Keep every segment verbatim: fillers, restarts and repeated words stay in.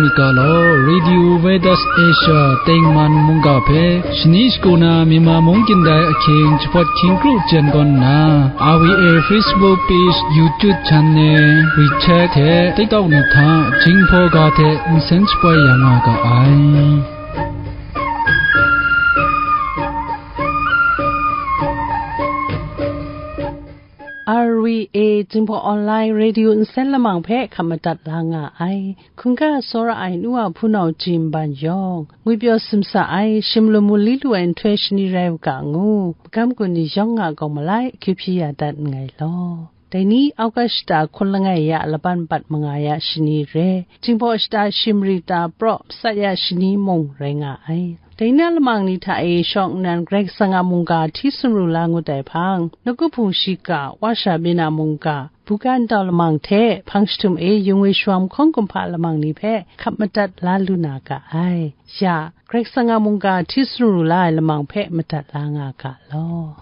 Ga law, Radio Veritas Asia tengman mungga hpe shani shagu na Myanmar mung kyin dai ahkying jahpawt hkying kru jen gawn nna, R V A Facebook page, YouTube channel, WeChat hte TikTok ni hta Jinghpaw ga hte nsen shapoi ya nga ga ai. R V A Jinghpaw Online Radio nsen lamang hpe hkap madat la nga ai. Hkungga tsawra ai nu a hpunau ji nban yawng, ngwipyaw simsa ai, shim lu mu li lu ai nhtoi shani rai u ga ngu, magam gun ni yawng a gaw malai, hkyu hpyi ya dat nngai law. Dai ni, August shata hkun langai ya laban bat manga ya shani re, Jinghpaw shata shim rita praw matsat ya shani mung rai nga ai. Dai na lamang ni hta e shawng nnan Karai Kasang a mungga hti sumru la ngut ai hpang, Nawku Hpung shiga, Wa Sara Byin a mungga, buga ntau lamang hte hpang jahtum e yung e shawa mahkawng kumhpa lamang ni hpe hkap madat la lu na ga ai. Ya, Karai Kasang a mungga hti sumru la ai lamang hpe madat la nga ga law.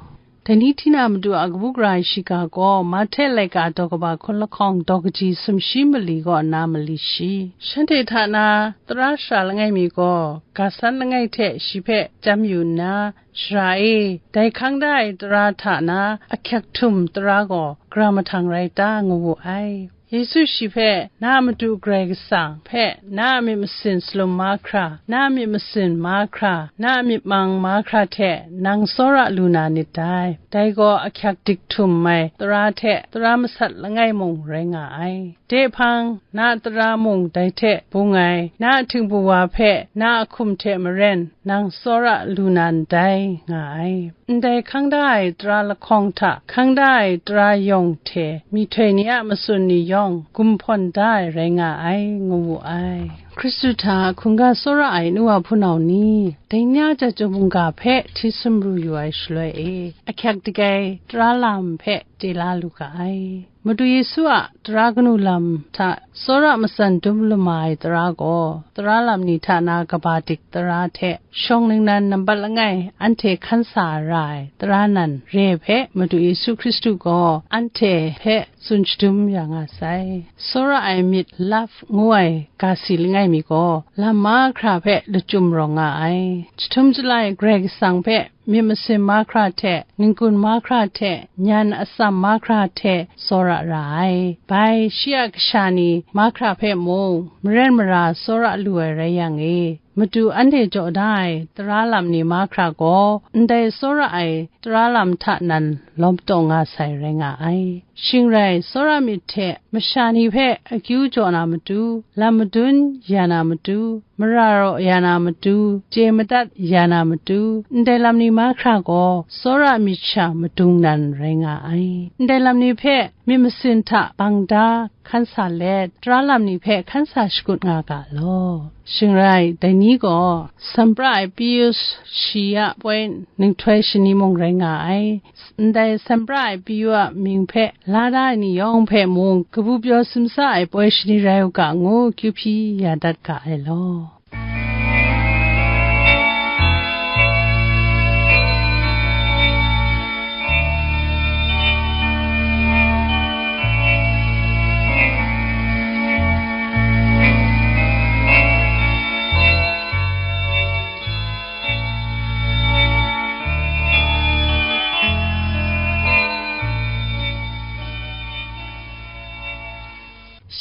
Dai ni hti na matu a kabu gara ai shiga gaw, Mahte laika daw kaba hkun lahkawng daw kaji sumshi mali kaw nna mali shi. Shanhte hta na tara shara langai mi gaw, ga san langai hte shi hpe chyam yu nna, "Sara e, dai hkang da ai tara hta na ahkyak htum tara gaw gara mahtang rai ta?" ngu wu ai. Yesu shi hpe, "Na a Madu Karai Kasang hpe na a myit masin salum mahkra, na a myit masin mahkra, na a myit mang mahkra hte nang tsawra lu na nit dai. Dai gaw ahkyak dik htum ai tara hte tara masat langai mung rai nga ai. De hpang, na a tara mung dai hte bung ai, na a htingbu wa hpe na a hkum hte maren nang tsawra lu na ndai," nga ai. Ndai hkang da ai tara lahkawng hta hkang da ai tara yawng hte myihtoi ni a matsun ni yawng gumhpawn da ai rai nga ai, ngu wu ai. Hkristu hta hkungga tsawra ai nu wa hpunau ni, dai ni a chyum mungga hpe hti sumru yu ai shaloi e, ahkyak dik ai tara lam hpe chye la lu ga ai. Madu Yesu a tara kanu lam hta tsawra matsan dum lama ai tara gaw, tara lam ni hta na kaba dik tara hte shawng ningnan nambat langai anhte hkan sa ra ai tara nan re hpe Madu Yesu Hkristu gaw anhte hpe tsun shadum ya nga sai. Tsawra ai myit love ngu ai ga si langai mi gaw, lam mahkra hpe lachyum rawng nga ai. Jahtum jalai Karai Kasang hpe myit masin mahkra hte, ningkun mahkra hte, nyan atsam mahkra hte tsawra ra ai. Bai, shi a kasha ni mahkra hpe mung, maren mara tsawra lu ai rai yang e, Madu anhte jaw da ai tara lam ni mahkra gaw, ndai tsawra ai tara lam hta nan lawm taw nga sai rai nga ai. Shing rai, tsawra myit hte masha ni hpe akyu jaw na matu, lam madun ya na matu, mara raw ya na matu, chye madat ya na matu, ndai lam ni mahkra gaw tsawra myit sha madung nan rai nga ai. Ndai lam ni hpe myit masin hta bang da hkan sa let, tara lam ni hpe hkan sa shakut nga ga law. Shing rai, dai ni gaw Sempra ai Pius shi a poi ninghtoi shani mung rai nga ai. Ndai Sempra ai Pius a mying hpe la da ai ni yawng hpe mung, kabu pyaw simsa ai poi shani rai u ga ngu, kyu hpyi ya dat ga ai law.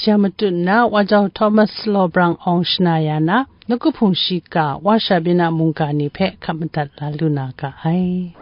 Ya matut nna, Wa Jau Thomas Law Brang Awng shana ya na, Nawku Hpung shiga, Wa Sara Byin a mungga ni hpe hkap madat la lu na ga ai.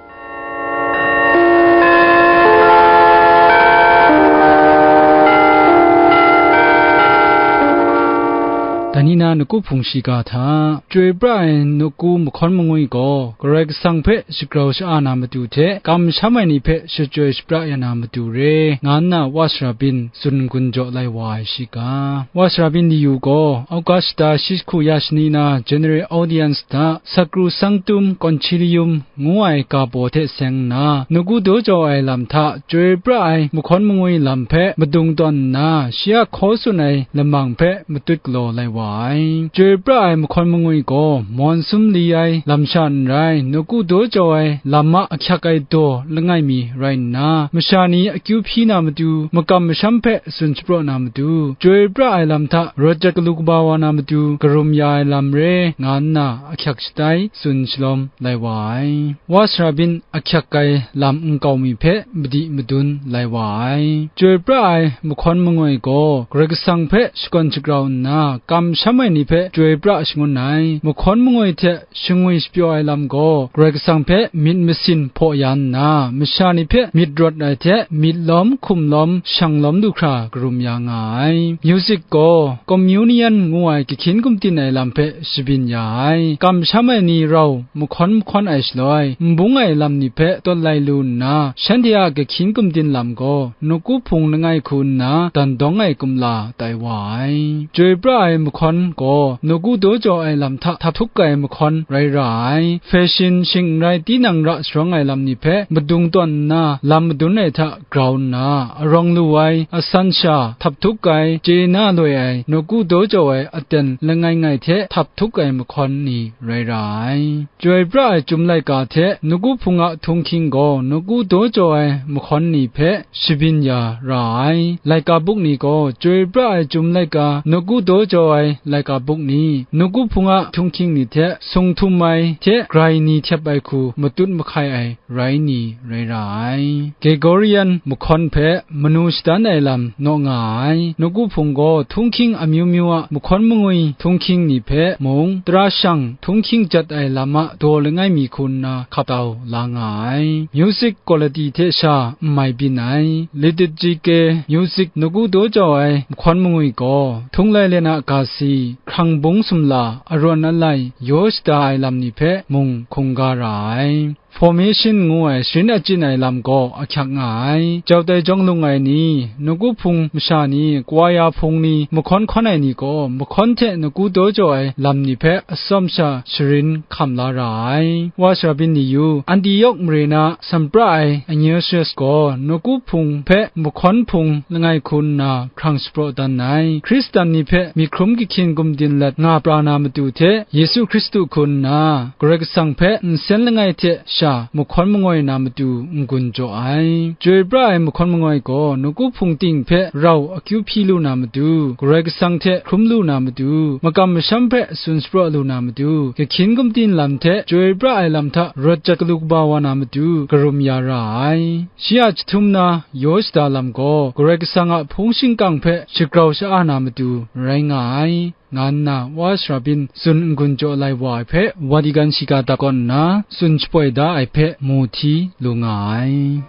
Dai ni na Nawku Hpung shiga hta, chyoi pra ai Nawku Mahkawn Mangwi gaw, Karai Kasang hpe shagrau sha-a na matu hte, kamsham ai ni hpe shachyoi shapra ya na matu re, nga nna Wa Sara Byin tsun gun jaw lai wa ai shiga. Wa Sara Byin Liyu gaw, August shata shi jahku ya shani na General Audience hta, Sakru Sanctum Concilium ngu ai ga baw hte seng nna, Nawku daw jaw ai lam hta, chyoi pra ai Mahkawn Mangwi lam hpe madung tawn nna, shi a hkaw tsun ai lamang hpe matut galaw lai wa ai. Chyoi pra ai mahkawn mangwi gaw mawn sum li ai lam sha n rai, nawku daw jau ai lam a ahkyak ai daw langai mi rai nna, masha ni akyu hpyi na matu, makam masham hpe tsun shapraw na matu, chyoi pra ai lam hta rawt jat galu kaba wa na matu, karum ya ai lam re, nga nna ahkyak shatai tsun shalawm lai wa ai. Wa sara byin ahkyak ai lam nkau mi hpe madi madun lai wa ai. Chyoi pra ai mahkawn mangwi gaw Karai Kasang hpe shakawn shagrau nna, kamsham ai ni hpe chyoi pra shangun ai. Mahkawn mangwi hte shangwi shapyaw ai lam gaw Karai Kasang hpe myit masin hpaw ya nna, masha ni hpe myit rawt ai hte myit lawm hkum lawm shang lawm lu hkra karum ya nga ai. Music gaw communion ngu ai kahkyin gumtin ai lam hpe shabyin ya ai. Kamsham ai ni rau mahkawn mahkawn ai shaloi, n bung ai lam ni hpe tawt lai lu nna, shanhte a kahkyin gumtin lam gaw nawku hpung langai hku nna dan dawng ai kumla tai wa ai. Chyoi pra ai mahkawn gaw nawku daw jau ai lam hta htap htup ai mahkawn rai ra ai. Fashion shing n rai tinang ra sharawng ai lam ni hpe madung tawn nna lam madun ai hta grau nna, arawng lu ai, asan sha, htap htup ai, chye na loi ai, nawku daw jau ai aten langai ngai hte htap htup ai mahkawn ni rai ra ai. Chyoi pra ai Chyum laika hte nawku hpung a htunghking gaw nawku daw jau ai mahkawn ni hpe shabyin ya ra ai. Laika buk ni gaw Chyoi pra ai Chyum laika, nawku daw jau ai laika buk ni, nawku hpung a htunghking ni hte sung htum ai hte grai ni htep ai hku matut mahkai ai rai ni rai ra ai. Gregorian mahkawn hpe manu shadan ai lam naw nga ai. Nawku hpung gaw htunghking amyu myu a mahkawn mangwi htunghking ni hpe mung, tara shang htunghking jat ai lam a daw langai mi hku nna hkap tau la nga ai. Music quality hte sha n mai byin ai. Liturgical music nawku daw jau ai mahkawn mangwi gaw, htung lai len a ga si, hkrang bung sumla, arawn alai, yaw shada ai lam ni hpe mung hkungga ra ai. Formation ngu ai sharin achyin ai lam gaw ahkyak nga ai. Jau tai jawng lung ai ni, nawku hpung masha ni, kwaya hpung ni, mahkawn hkawn ai ni gaw, mahkawn hte nawku daw jau ai lam ni hpe atsawm sha sharin hkam la ra ai. Wa sara byin ni yu, Antiok mare na sanpra ai Ignatius gaw nawku hpung hpe mahkawn hpung langai hku nna hkrang shapraw dan ai. Hkristan ni hpe myit hkrum kahkyin gumdin lat nga pra na matu hte, Yesu Hkristu hku nna Karai Kasang hpe nsen langai hte sha mahkawn mangoi na matu n-gun jaw ai. Chyoi pra ai mahkawn mangoi gaw nawku hpung ting hpe rau akyu hpyi lu na matu, Karai Kasang hte hkrum lu na matu, makam masham hpe tsun shapraw lu na matu, kahkyin gumdin lam hte chyoi pra ai lam hta rawt jat galu kaba wa na matu, karum ya ra ai. Shi a jahtum na yaw shada lam gaw Karai Kasang a hpung shingkang hpe shagrau sha-a na matu rai nga ai, nga nna Wa sara byin tsun n-gun jaw lai wa ai hpe, Vatican shiga dap kaw nna tsun shapoi da ai hpe mu hti lu nga ai.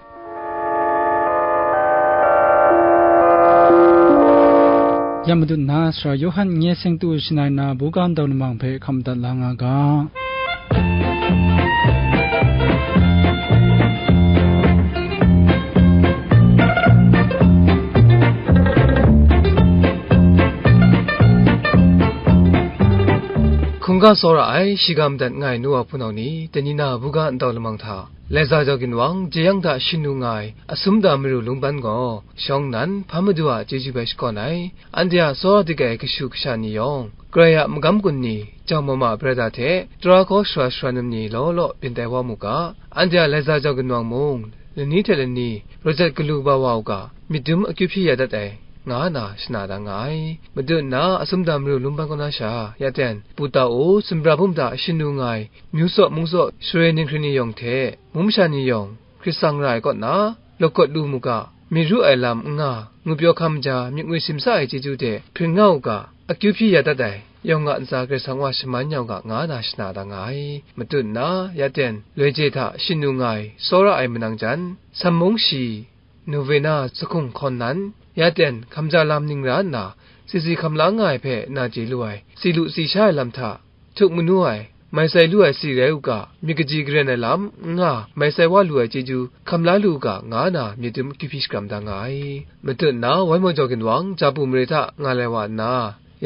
Ya madat na, Sara Yawhan nye seng tu shangai na buga ndau lamang hpe hkam dat la nga ga. Hkungga tsawra ai, shiga madat nga ai nu wa hpunau ni, dai ni na buga ndau lamang hta, Laiza jau ginwang, jeyang hta shanu nga ai, Asum da Maru Lungban gaw, shawng nnan, Hpa Madu a chyeju bai shakawn ai, anhte a tsawra dik ai kashu kasha ni yawng, Karai a magam gun ni, jau mama brata hte, tara hkaw shara shara num ni law law byin tai wa mu ga, anhte a Laiza jau ginwang mung, lani hte lani, rawt jat galu kaba wa u ga, myit dum akyu hpyi ya dat ai, nga na shana da nga ai. Madu nna, Asum da Maru Lungban kaw na sha, ya ten, Pu Tau, sumra bum hta shanu nga ai, myu tsaw mung tsaw, share ninghkring ni yawng hte, mung masha ni yawng, Hkristan ra ai kaw na, lawkawt lu mu ga, myit ru ai lam n nga, ngupyaw hkam ja, myit ngwi simsa ai chyeju hte hpring nga u ga, akyu hpyi ya dat ai, yawng a ntsa Karai Kasang wa shaman ya u ga, nga na shana da nga ai. Madu nna, ya ten, loi je hta shanu nga ai, tsawra ai manang jan, Sam mung shi, Novena, Zahkung hkawn nan, ya ten, hkamja lam ning ra nna, sisi hkam la nga ai hpe na chye lu ai, si lu si sha ai lam hta, htuk manu ai, mai sai lu ai si rai u ga, myit kaji garen ai lam n nga, mai sai wa lu ai chyeju hkam la lu u ga, nga na myit dum akyu hpyi shakram da nga ai. Madu nna, Waimaw jau ginwang, Jabu mare hta nga lai wa nna,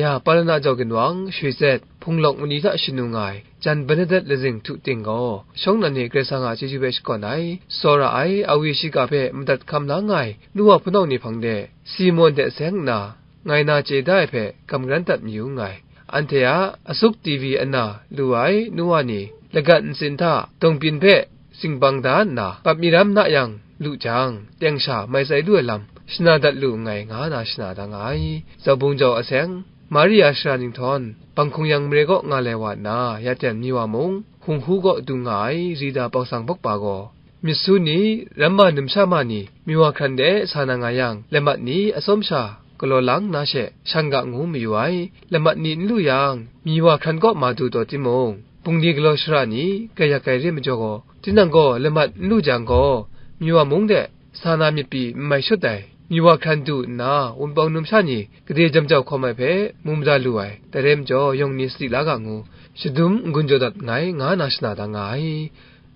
ya Palana jau ginwang, Shwe Zet, Hpung Lawk mani hta shanu nga ai, Jan Bernadette lazing htu ting gaw, shawng nnan ni Karai Kasang a chyeju hpe shakawn ai, tsawra ai, awi shiga hpe madat hkam la nga ai, nu wa hpunau ni hpang de, Simon de seng nna, ngai na chye da ai hpe, gam garan dat mayu nngai. anhte a asuk T V ana lu ai nu wa ni, lagat ntsin hta dawng byin hpe singbang da nna, pap mi ram na yang lu jang, teng sha mai tsai lu ai lam shana dat lu nngai, nga na shana da nga ai. Zaubung jau aseng, Maria shara nhtawm, Banghkung Yang mare kaw nga lai wa nna, ya ten mi wa mung, Hunghu kaw dung nga ai Rita Pausang Bawkpa gaw, myit su ni, ramma numsha ma ni, mi wa hkran de sa na nga yang, lamat ni atsawm sha galaw lang na she, shang ga ngu mayu ai. Lamat ni n lu yang, mi wa hkran kaw ma du taw timung, bungli galaw shara ni grai yak ai re majaw gaw, tinang gaw lamat n lu jang gaw, mi wa mung de sa na myit pyi n mai shut dai. Mi wa hkran du nna, wunpawng numsha ni gade jam jau hkawm ai hpe mu mada lu ai, dai rai majaw, yawng ni sadi la ga ngu, shadum n-gun jaw dat nngai, nga na shana da nga ai.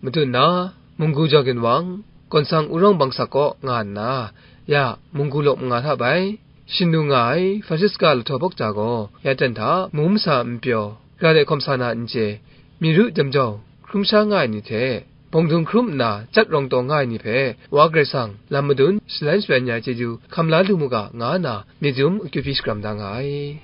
Madu nna, munggu jau ginwang, gawn sang urawng bang sak kaw nga nna, ya munggu lawk manga hta bai, shanu nga ai Francisca lahtaw bawk ja gaw, ya ten hta mu masa n pyaw, gara de hkawm sa na n chye, mi ru jam jau hkrum sha nga ai ni hte, bawng dung hkrum nna chyat rawng taw nga ai ni hpe, Wa Karai Kasang lam madun shalan shaloi nya ai chyeju hkam la lu mu ga, nga nna myit dum akyu hpyi shakram da nga ai.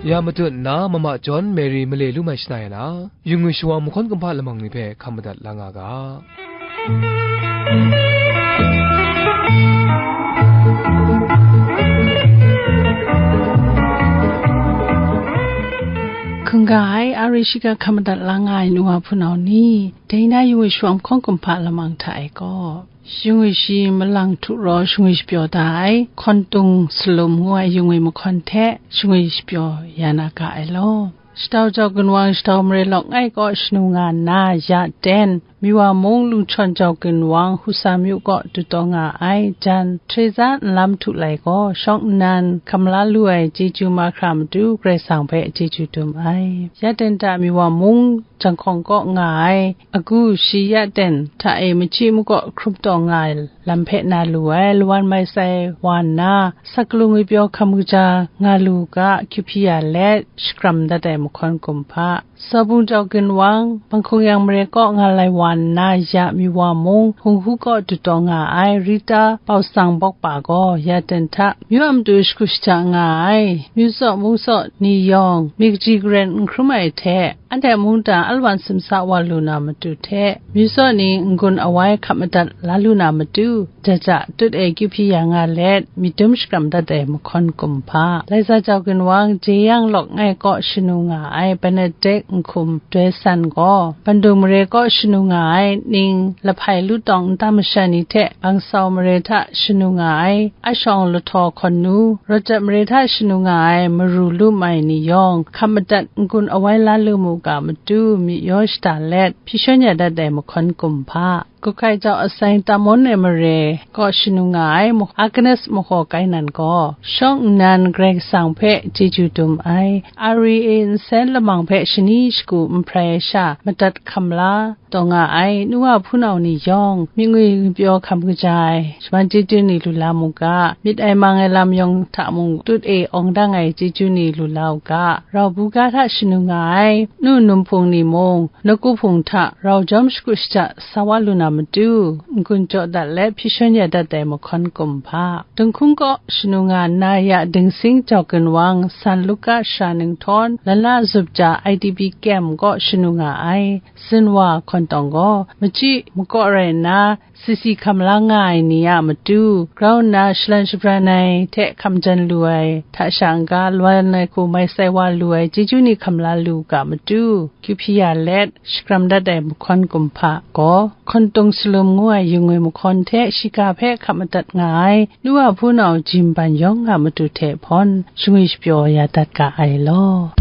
Ya matut nna, mama John Mary male lu mai shana ya na, yu ngwi shawa mahkawn kumhpa lamang ni hpe hkam madat la nga ga. Hkungga ai, Ari shiga hkam madat la nga ai nu wa hpunau ni, dai na yu ngwi shawa mahkawn kumhpa lamang hta e gaw, yu ngwi shi malang htu raw yu ngwi shapyaw da ai, hkawn tung salum ngu ai yu ngwi mahkawn hte yu ngwi shapyaw ya na ga ai law. Shatau jau ginwang shatau mare lawk ngai kaw shanu nga nna, ya ten, mi wa mung lungchawn jau ginwang husa myu kaw dutaw nga ai, jan, Teresa nlam htu lai gaw, shawng nnan hkam la lu ai chyeju mahkra matu Karai Kasang hpe chyeju dum ai. Ya ten hta mi wa mung janghkawng kaw nga ai, agu shi ya ten hta e machyi makaw hkrum taw nga ai lam hpe na lu ai, lawan mai tsai wa nna, saklung ngwipyaw hkam kaja nga lu ga, kyu hpyi ya let, shakram dat ai mahkawn kumhpa. Zaubung jau ginwang, Banghkung Yang mare kaw nga lai wa nna, ya mi wa mung, Hunghu kaw dutaw nga ai, Rita Pausang Bawkpa gaw, ya ten hta, myu a matu shagu shaja nga ai, myu tsaw mung tsaw ni yawng, mi kaji karen n hkrum ai hte, anhte mungdan alawan simsa wa lu na matu hte, myu tsaw ni n-gun awai hkap madat la lu na matu, jaja tut e kyu hpyi ya nga let, myit dum shakram dat ai mahkawn kumhpa. Laisa jau ginwang, jeyang lawk ngai kaw shanu nga ai Benedict nhkum doi san gaw, Bandung mare kaw shanu nga ai ning lahpai lu tawng nta masha ni hte Bangsau mare hta shanu nga ai ashawng lahtaw hkawn nu, Rochep mare hta shanu nga ai maru lu mai ni yawng, hkap madat n-gun awai la lu mu ga matu, myit yaw shada let, hpyi shawn ya dat ai mahkawn kumhpa. Guhkai jau aseng Tamon ai mare kaw shanu nga ai Agnes mahaw kai nan gaw, shawng nnan Karai Kasang hpe chyeju dum ai, Ari e nsen lamang hpe shani shagu n hprai ai sha madat hkam la taw nga ai, nu wa hpunau ni yawng, myit ngwi ngwipyaw hkam kaja ai shaman chyeju ni lu la mu ga, myit ai mang ai lam yawng hta mung tut e awng dang ai chyeju ni lu la u ga, rau buga hta shanu nga ai, nu num hpung ni mung, nawku hpung hta rau jawm shagu shaja sa wa lu na matu, n-gun jaw dat let hpyi shawn ya dat ai mahkawn kumhpa. Dinghkung kaw shanu nga nna, ya dingsing jau ginwang, San Luka shara nhtawm, Lana zup ja I D P kem kaw shanu nga ai, Zinwa hkawn tawng gaw, machyi makaw rai nna, sisi hkam la nga ai ni a matu, grau nna shalan shabran ai hte hkam jan lu ai, hta sha n-ga lawan ai hku mai tsai wa lu ai chyeju ni hkam la lu ga matu, kyu hpyi ya let, shakram dat ai mahkawn kumhpa gaw, hkawn tung salum ngu ai yu ngwi mahkawn hte shiga hpe hkap madat nga ai, nu wa hpunau jimban yawng a matu hte hpawn, shangwi shapyaw ya dat ga ai law.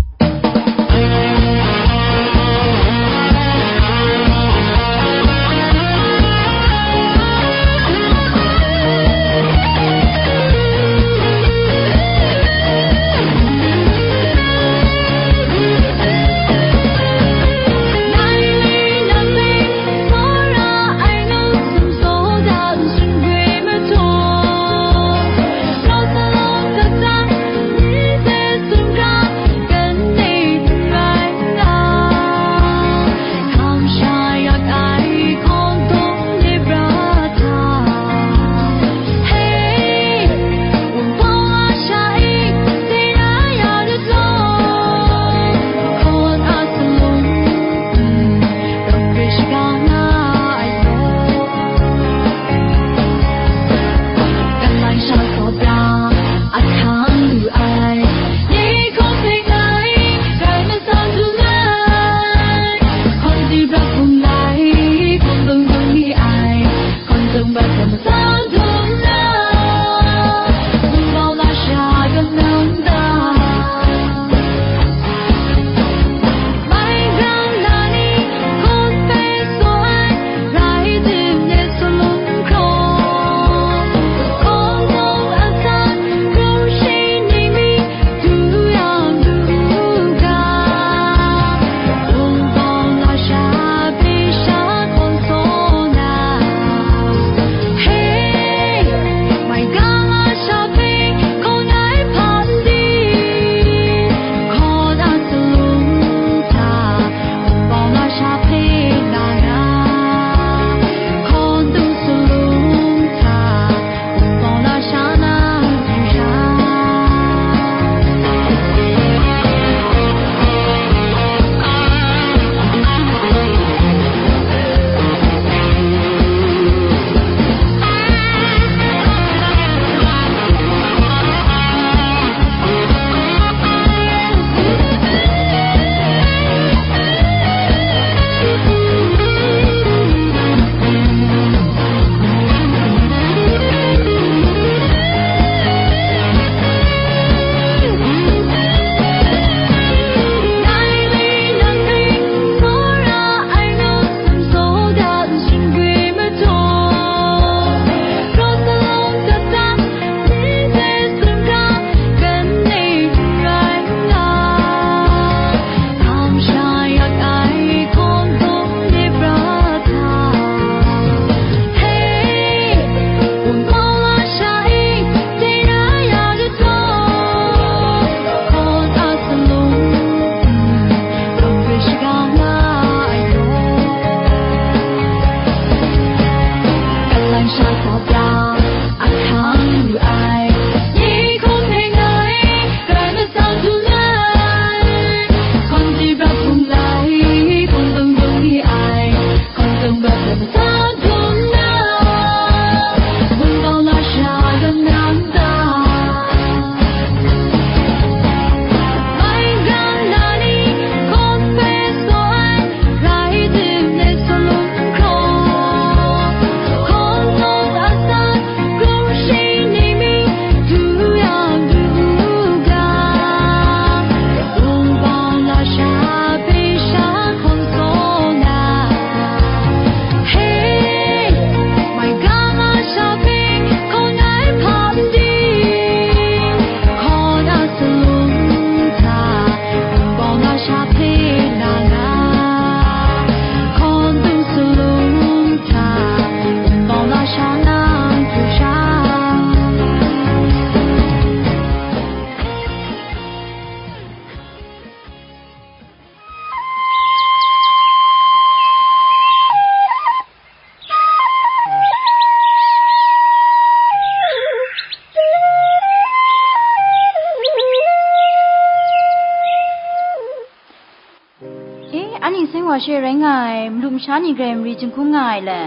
Wa she rai nga ai, malu masha ni grai mari jinghkung nga ai le,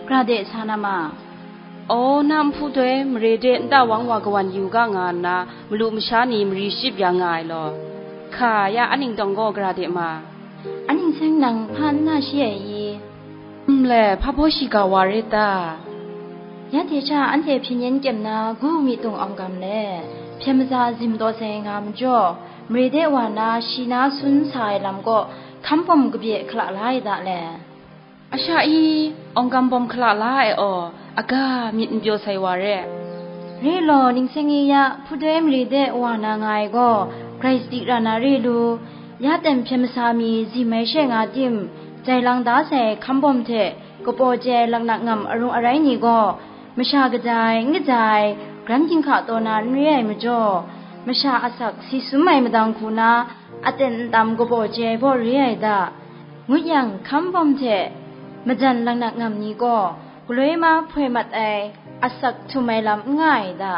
gra de sa na ma. Aw, na nhpu doi mare de nta wang wa kawan yu ga nga nna, malu masha ni mari shachyip ya nga ai law. Hka, ya a ningtawng gaw gra de ma. A ning seng nang hpa n na shi ai i? Nle, hpa baw shiga wa rit ta? Ya hte sha anhte hpyen yen kyem na gu mi tung awng gam le, hpyen maza zim taw sai nga majaw, mare de wa na shi na sun sa ai lam kaw hkam bawm kabye hkala la ai da le. A sha i, awng gam bawm hkala la ai aw, aga myit n pyaw sai wa re. Re law, ning seng i ya, hpudoi mare de wa na nga ai gaw, grai sadi ra na re lu, ya ten hpyen masa mi zim ai she nga tim, jai lang da sai hkam bawm hte, kapaw chye ai laknak ngam arung arai ni gaw, masha kaja ai, n kaja ai, gran ginhka taw na n re ai majaw, masha asak si sum ai madang hku na, aten ntam kabaw chye ai baw re ai da, ngut yang, hkam bawm hte majan laknak ngam ni gaw, galoi ma hpoi mat ai, asak htum ai lam n nga ai da.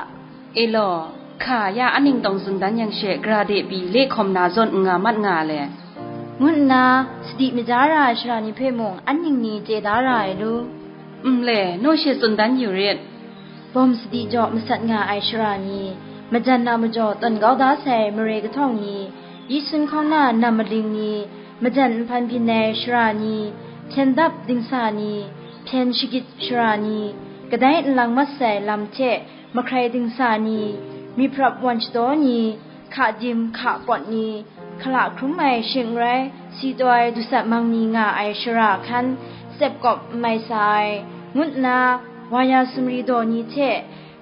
E law, hka, ya a ningtawng tsun dan yang she, gra de pyi, le hkawm na zawn n nga mat nga le, ngu nna, sadi maja ra ai sara ni hpe mung, an ning ni chye da ra ai lu. Nle, naw she tsun dan yu rit. Bawm sadi jaw masat nga ai sara ni, majan na majaw tawn kau da sai mare kahtawng ni, yi sun hkawng na nam maling ni, majan nhpan byin ai sara ni, hpyen dap dingsa ni, hpyen shagit sara ni, kadai nlang mat sai lam hte mahkrai dingsa ni, myiprap wan shadaw ni, hka dim hka pawt ni, hkala hkrum ai shing n rai, si taw ai dusat mang ni nga ai shara hkan, tsep kawp n mai sa ai, ngut nna, wa ya sumri daw ni hte,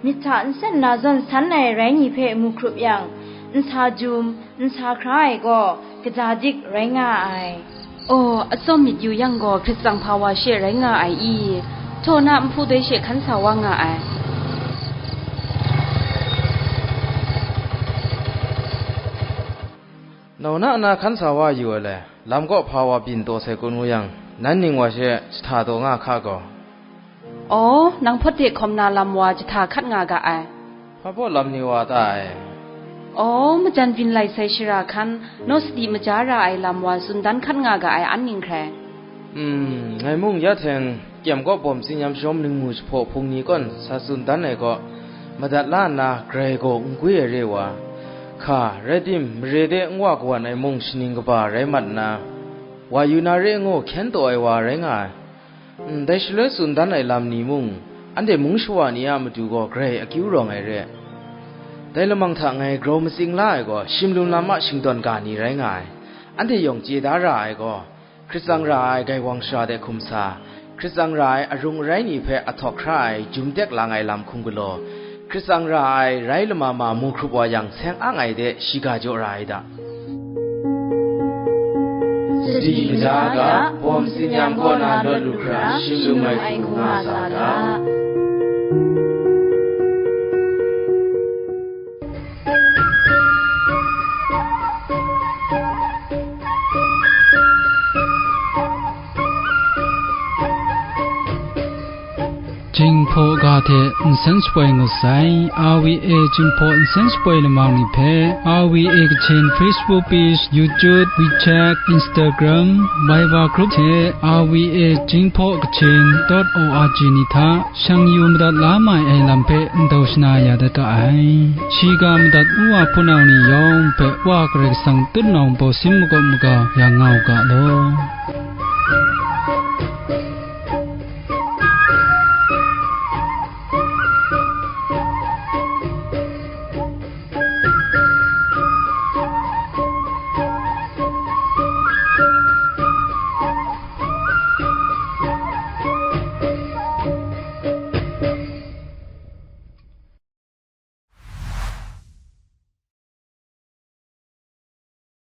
myit hta nsen na zawn san ai rai ni hpe mu hkrup yang, nsa jum, nsa hkra ai gaw, kaja dik rai nga ai. Aw, atsawm myit yu yang gaw, hkrit tsang hpa wa she rai nga ai i? Htaw na nhpu doi she hkan sa wa nga ai. Nau na na hkan sa wa yu ai le, lam kaw hpa wa byin taw sai kun ngu yang, nan ning wa she jahta taw nga hka gaw. Aw, nang hpawt de hkawm na lam wa jahta hkat nga ga ai. Hpa baw lam ni wa ta ai? Aw, majan byin lai sai shara hkan, naw sadi maja ra ai lam wa tsun dan hkat nga ga ai an ning hkrai. Hmm, ngai mung ya hteng, kyem kaw bawm tsinyam shawm ningmu jahpaw hpung ni kawn sa tsun dan ai kaw, madat la nna grai gaw n gwi ai re wa, hka, rai tim, mare de n wa kawan ai mung shaning kaba rai mat nna, wa yu na re ngu hkyen taw ai wa rai nga ai. Ndai shaloi tsun dan ai lam ni mung, anhte mung shawa ni a matu gaw grai akyu rawng ai re. Dai lamang hta ngai grau matsing la ai gaw, shimlum lam a shingdawn ga ni rai nga ai. Anhte yawng chye da ra ai gaw, hkrit tsang ra ai gaiwang shara de hkum sa, hkrit tsang ra ai arung arai ni hpe ahtawk hkra ai jum tek lang ai lam hkum galaw, hkrit tsang ra ai rai lama ma mu hkrup wa yang seng ang ai de shiga jaw ra ai da. Sadi maja ga, bawm tsinyam kaw na lawt lu hkra, shim lu ai hku nga sa ga. Jinghpaw ga hte nsen shapoi ngut sai, R V A Jinghpaw nsen shapoi lamang ni hpe, R V A Kachin Facebook page, YouTube, WeChat, Instagram, Viber group hte R V A Jinghpaw Kachin dot O R G ni hta shang yu madat la mai ai lam hpe ndau shana ya dat ga ai. Shiga madat u wa hpunau ni yawng hpe Wa Karai Kasang tutnawng baw sin makawp maga ya nga u ga law.